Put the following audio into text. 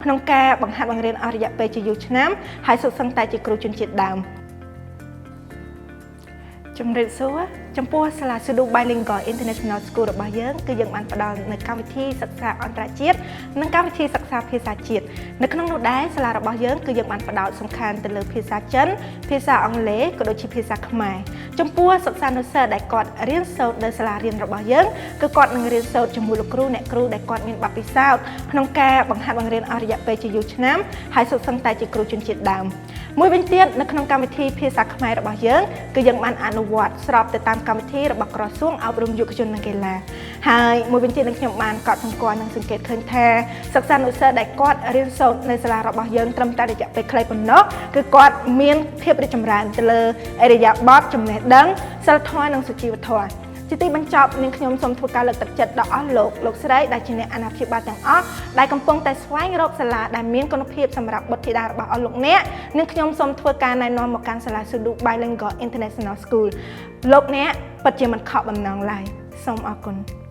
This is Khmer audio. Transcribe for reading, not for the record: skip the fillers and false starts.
ក្នុងការបង្ហាត់បង្រៀនអស់រយៈពេលជាយូរឆ្នាំហើយសុទ្ធសឹងតែជាគ្រូជនជាតិដើមជំរាបសួរចំពោះសាលា Sudu Bilingual International School របស់យើងគឺយើងបានផ្ដល់នូវកម្មវិធីសិក្សាអន្តរជាតិនិងកម្មវិធីសិក្សាភាសាជាតិនៅក្នុងនោះដែរសាលារបស់យើងគឺយើងបានផ្ដោតសំខាន់ទៅលើភាសាចិនភាសាអង់គ្លេសក៏ដូចជាភាសាខ្មែរចំពោះសិស្សានុសិស្សដែលគាត់រៀនសូត្រនៅសាលារៀនរបស់យើងគឺគាត់នឹងរៀនសូត្រជាមួយលោកគ្រូអ្នកគ្រូដែលគាត់មានបទពិសោធន៍ក្នុងការបង្ហាត់បង្រៀនអស់រយៈពេលជាយូរឆ្នាំហើយសុទ្ធសឹងតែជាគ្រូជនជាតិដើមមួយវិញទៀតនៅក្នុងកម្មវិធីភាសាខ្មែររបស់យើងគឺយើងបានអនុវត្តស្របទៅតាមកម្មវិធីរបស់ក្រសួងអប់រំយុវជននិងកីឡាហើយមួយវិញទៀតនឹងខ្ញុំបានកត់សម្គាល់និងសង្កេតឃើញថាសិស្សានុសិស្សដែលគាត់រៀនសូត្រនៅសាលារបស់យើងត្រឹមតែរយៈពេលខ្លីប៉ុណ្ណោះគឺគាត់មានភាពរីកចម្រើនទៅលើឥរិយាបថចំណេះដឹងសិលធម៌និងសុជីវធម៌ជាទីបញ្ចប់នាងខ្ញុំសូមធ្វើការលើកទឹកចិត្តដល់អស់លោកលោកស្រីដែលជាអ្នកអាណាព្យាបាលទាំងអស់ដែលកំពុងតែស្វែងរកសាលាដែលមានគុណភាពសម្រាប់បុត្រធីតារបស់អស់លោកអ្នកនាងខ្ញុំសូមធ្វើការណែនាំមកកាន់សាលា Sudu Bilingual International School លោកអ្នកពិតជាមិនខកបំណងឡើយសូមអរគុណ។